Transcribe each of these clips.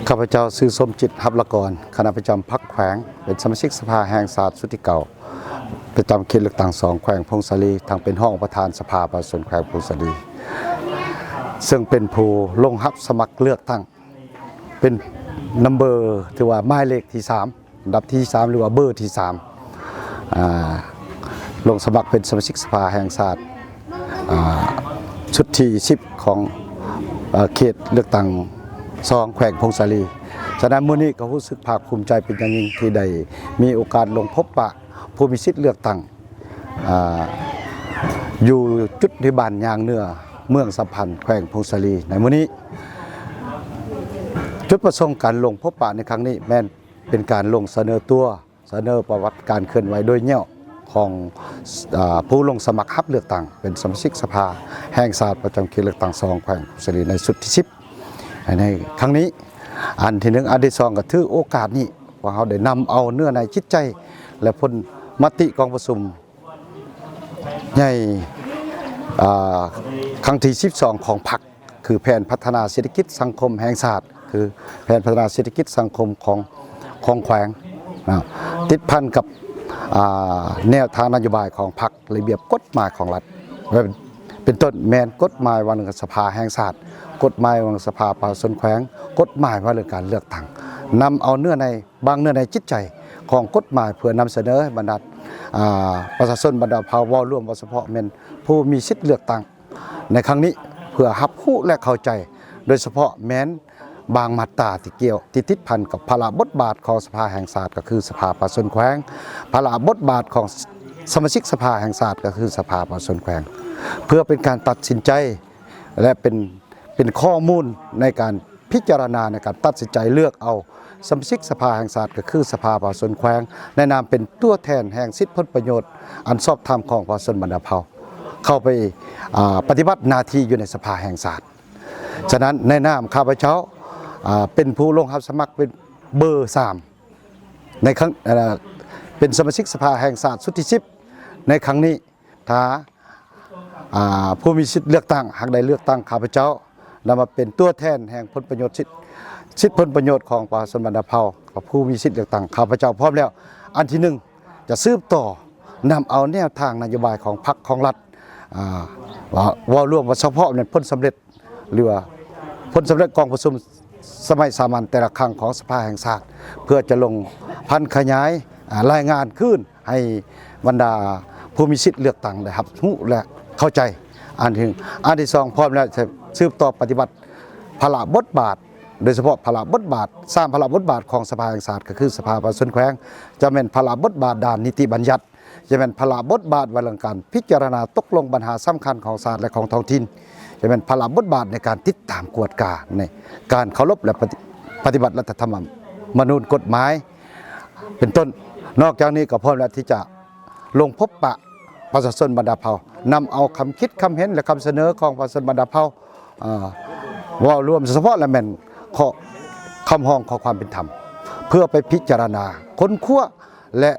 ຂ້າພະເຈົ້າຊື່ ສົມຈິດ ຮັບລະກອນ ຄະນະປະຈຳພັກແຂວງ ເປັນສະມາຊິກສະພາແຫ່ງຊາດຊຸດທີເກົ້າ ປະຈຳເຂດເລືອກຕັ້ງສອງ ແຂວງຜົ້ງສາລີ ທັງເປັນຮອງປະທານສະພາປະຊາຊົນແຂວງຜົ້ງສາລີ ເຊິ່ງເປັນຜູ້ລົງຮັບສະໝັກເລືອກຕັ້ງ ເປັນນຳເບີ ຖືວ່າໝາຍເລກທີສາມ ອັນດັບທີສາມ ຫຼືວ່າເບີທີສາມ ອ່າ ລົງສະໝັກເປັນສະມາຊິກສະພາແຫ່ງຊາດ ອ່າ ຊຸດທີສິບ ຂອງ ເອີ ເຂດເລືອກຕັ້ງສອງ ແຂວງຜົ້ງສາລີ. ສະນັ້ນ ມື້ນີ້ກໍຮູ້ສຶກພາກພູມໃຈເປັນຢ່າງຍິ່ງ ທີ່ໄດ້ມີໂອກາດລົງພົບປະຜູ້ມີສິດເລືອກຕັ້ງ ອ່າ ຢູ່ຈຸດທີ່ບ້ານຍາງເໜືອ ເມືອງສຳພັນ ແຂວງຜົ້ງສາລີ ໃນມື້ນີ້. ຈຸດປະສົງການລົງພົບປະໃນຄັ້ງນີ້ ແມ່ນເປັນການລົງສະເໜີຕົວ ສະເໜີປະຫວັດການເຄື່ອນໄຫວໂດຍຫຍໍ້ຂອງ ອາ ຜູ້ລົງສະໝັກຮັບເລືອກຕັ້ງເປັນສະມາຊິກສະພາແຫ່ງຊາດປະຈຳເຂດເລືອກຕັ້ງສອງ ແຂວງຜົ້ງສາລີ ໃນຊຸດທີສິບ ໃນຄັ້ງນີ້. ອັນທີໜຶ່ງ. ອັນທີສອງ ກໍຖືໂອກາດນີ້ ພວກເຮົາໄດ້ນຳເອົາເນື້ອໃນຈິດໃຈ ແລະ ຜົນມະຕິກອງປະຊຸມໃຫຍ່ ອາ ຄັ້ງທີສິບສອງ ຂອງພັກ ຄືແຜນພັດທະນາເສດຖະກິດສັງຄົມແຫ່ງຊາດ ຄືແຜນພັດທະນາເສດຖະກິດສັງຄົມຂອງ ຂອງແຂວງນະ ຕິດພັນກັບ ອາ ແນວທາງນະໂຍບາຍຂອງພັກ ລະບຽບກົດໝາຍຂອງລັດ ເປັນ ເປັນຕົ້ນແມ່ນກົດໝາຍວ່າເລື່ອງສະພາແຫ່ງຊາດ, ກົດໝາຍວ່າເລື່ອງສະພາປະຊາຊົນແຂວງ, ກົດໝາຍວ່າເລື່ອງການເລືອກຕັ້ງ, ນຳເອົາເນື້ອໃນ ບາງເນື້ອໃນຈິດໃຈຂອງກົດໝາຍ ເພື່ອນຳສະເໜີໃຫ້ບັນດາ ອາ ປະຊາຊົນບັນດາເຜົ່າ ເວົ້າລວມ ເວົ້າສະເພາະແມ່ນຜູ້ມີສິດເລືອກຕັ້ງ ໃນຄັ້ງນີ້ ເພື່ອຮັບຮູ້ ແລະ ເຂົ້າໃຈ ໂດຍສະເພາະແມ່ນບາງມາດຕາທີ່ກ່ຽວ ທີ່ຕິດພັນກັບພາລະບົດບາດຂອງສະພາແຫ່ງຊາດ ກໍຄືສະພາປະຊາຊົນແຂວງ, ພາລະບົດບາດຂອງສະມາຊິກສະພາແຫ່ງຊາດ ກໍຄືສະພາປະຊາຊົນແຂວງ, ເພື່ອເປັນການຕັດສິນໃຈ ແລະ ເປັນ ເປັນຂໍ້ມູນໃນການພິຈາລະນາ ໃນການຕັດສິນໃຈເລືອກເອົາສະມາຊິກສະພາແຫ່ງຊາດ ກໍຄືສະພາປະຊາຊົນແຂວງ ໃນນາມເປັນຕົວແທນແຫ່ງສິດຜົນປະໂຫຍດອັນຊອບທຳຂອງປະຊາຊົນບັນດາເຜົ່າ ເຂົ້າໄປ ອາ ປະຕິບັດໜ້າທີ່ຢູ່ໃນສະພາແຫ່ງຊາດ. ສະນັ້ນ ໃນນາມຂ້າພະເຈົ້າ ອາ ເປັນຜູ້ລົງຮັບສະໝັກເປັນເບີສາມ ໃນຄັ້ງ ເອີ ເປັນສະມາຊິກສະພາແຫ່ງຊາດຊຸດທີສິບ ໃນຄັ້ງນີ້ ຖ້າ ອາ ຜູ້ມີສິດເລືອກຕັ້ງຫາກໄດ້ເລືອກຕັ້ງຂ້າພະເຈົ້າ ນຳມາເປັນຕົວແທນແຫ່ງຜົນປະໂຫຍດ ສິດ ສິດຜົນປະໂຫຍດຂອງປະຊາຊົນບັນດາເຜົ່າ ກັບຜູ້ມີສິດເລືອກຕັ້ງ ຂ້າພະເຈົ້າພ້ອມແລ້ວ. ອັນທີໜຶ່ງ ຈະສືບຕໍ່ນຳເອົາແນວທາງນະໂຍບາຍຂອງພັກຂອງລັດ ອາ ເວົ້າ ເວົ້າລວມວ່າສະເພາະແມ່ນຜົນສຳເລັດ ຫຼືວ່າຜົນສຳເລັດກອງປະຊຸມສະໄໝສາມັນແຕ່ລະຄັ້ງຂອງສະພາແຫ່ງຊາດ ເພື່ອຈະລົງພັນຂະຫຍາຍ ອາ ລາຍງານຄືນໃຫ້ບັນດາຜູ້ມີສິດເລືອກຕັ້ງໄດ້ຮັບຮູ້ ແລະ ເຂົ້າໃຈ. ອັນທີ ອັນທີສອງ ພ້ອມແລ້ວ ຈະສືບຕໍ່ປະຕິບັດພາລະບົດບາດ ໂດຍສະເພາະພາລະບົດບາດ ສາມພາລະບົດບາດຂອງສະພາແຫ່ງຊາດ ກໍຄືສະພາປະຊາຊົນແຂວງ ຈະແມ່ນພາລະບົດບາດດ້ານນິຕິບັນຍັດ ຈະແມ່ນພາລະບົດບາດວ່າເລື່ອງການພິຈາລະນາຕົກລົງບັນຫາສຳຄັນຂອງຊາດ ແລະ ຂອງທ້ອງຖິ່ນ, ຈະແມ່ນພາລະບົດບາດໃນການຕິດຕາມກວດກາໃນການເຄົາລົບ ແລະ ປະຕິ ປະຕິບັດລັດຖະທຳມະນູນ ກົດໝາຍ ເປັນຕົ້ນ. ນອກຈາກນີ້ກໍພ້ອມແລ້ວທີ່ຈະລົງພົບປະປະຊາຊົນບັນດາເຜົ່າ, ນຳເອົາຄຳຄິດຄຳເຫັນ ແລະ ຄຳສະເໜີຂອງປະຊາຊົນບັນດາເຜົ່າ ເອີ ເວົ້າລວມສະເພາະ ແລະ ແມ່ນຂໍ້ ຄຳຮ້ອງຂໍຄວາມເປັນທຳ ເພື່ອໄປພິຈາລະນາ, ຄົ້ນຄວ້າ ແລະ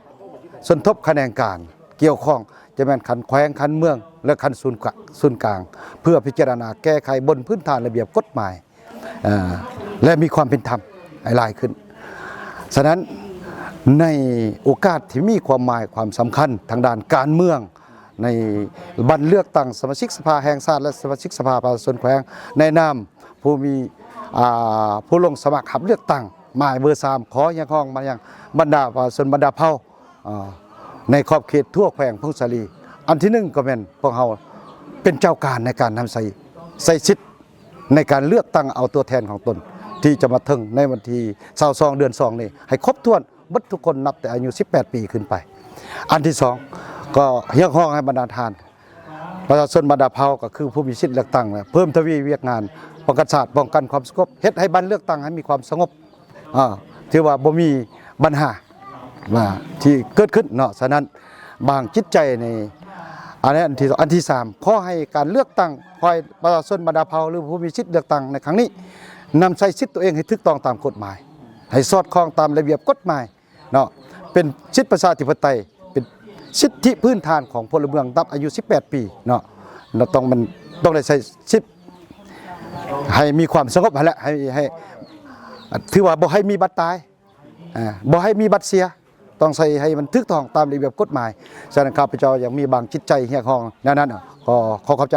ສົມທົບຂະແໜງການກ່ຽວຂ້ອງ ຈະແມ່ນຂັ້ນແຂວງ, ຂັ້ນເມືອງ ແລະ ຂັ້ນສູນກະ ສູນກາງ ເພື່ອພິຈາລະນາແກ້ໄຂບົນພື້ນຖານລະບຽບກົດໝາຍ ເອີ ແລະ ມີຄວາມເປັນທຳໃຫ້ຫຼາຍຂຶ້ນ. ສະນັ້ນ ໃນໂອກາດທີ່ມີຄວາມໝາຍຄວາມສຳຄັນທາງດ້ານການເມືອງ ໃນວັນເລືອກຕັ້ງສະມາຊິກສະພາແຫ່ງຊາດ ແລະ ສະມາຊິກສະພາປະຊາຊົນແຂວງ ໃນນາມຜູ້ມີ ອາ ຜູ້ລົງສະໝັກຮັບເລືອກຕັ້ງ ໝາຍເບີສາມ ຂໍຮຽກຮ້ອງມາຍັງບັນດາປະຊາຊົນບັນດາເຜົ່າ ອາ ໃນຂອບເຂດທົ່ວແຂວງຜົ້ງສາລີ. ອັນທີໜຶ່ງ ກໍແມ່ນພວກເຮົາເປັນເຈົ້າການໃນການນຳໃຊ້ ໃຊ້ສິດໃນການເລືອກຕັ້ງເອົາຕົວແທນຂອງຕົນ ທີ່ຈະມາເຖິງໃນວັນທີຊາວສອງ ເດືອນສອງນີ້ ໃຫ້ຄົບຖ້ວນ ເບິດທຸກຄົນ ນັບແຕ່ອາຍຸສິບແປດປີຂຶ້ນໄປ. ອັນທີສອງ ກໍຮຽກຮ້ອງໃຫ້ບັນດາທ່ານປະຊາຊົນບັນດາເຜົ່າ ກໍຄືຜູ້ມີສິດເລືອກຕັ້ງ ເພີ່ມທະວີວຽກງານປ້ອງກັນຊາດ, ປ້ອງກັນຄວາມສະຫງົບ, ເຮັດໃຫ້ບັນເລືອກຕັ້ງໃຫ້ມີຄວາມສະຫງົບ, ອາ ຖືວ່າບໍ່ມີບັນຫາ ວ່າທີ່ເກີດຂຶ້ນເນາະ. ສະນັ້ນ ບາງຈິດໃຈໃນ ອັນນີ້ ອັນທີ ອັນທີສາມ ຂໍໃຫ້ການເລືອກຕັ້ງຝ່າຍປະຊາຊົນບັນດາເຜົ່າ ຫຼື ຜູ້ມີສິດເລືອກຕັ້ງໃນຄັ້ງນີ້ ນຳໃຊ້ສິດຕົວເອງໃຫ້ຖືກຕ້ອງຕາມກົດໝາຍ, ໃຫ້ສອດຄ່ອງຕາມລະບຽບກົດໝາຍເນາະ, ເປັນສິດປະຊາທິປະໄຕ, ເປັນສິດທິພື້ນຖານຂອງພົນລະເມືອງນັບອາຍຸສິບແປດປີເນາະ, ເຮົາຕ້ອງ ມັນຕ້ອງໄດ້ໃຊ້ສິດ ໃຫ້ມີຄວາມສະຫງົບຫັ້ນແຫຼະ ໃຫ້ ໃຫ້ ຖືວ່າບໍ່ໃຫ້ມີບັດຕາຍ ອ່າ ບໍ່ໃຫ້ມີບັດເສຍ ຕ້ອງໃຊ້ໃຫ້ມັນຖືກຕ້ອງຕາມລະບຽບກົດໝາຍ. ສະນັ້ນ ຂ້າພະເຈົ້າຍັງມີບາງຈິດໃຈຮຽກຮ້ອງແນວນັ້ນ. ຂໍ ຂໍຂອບໃຈ.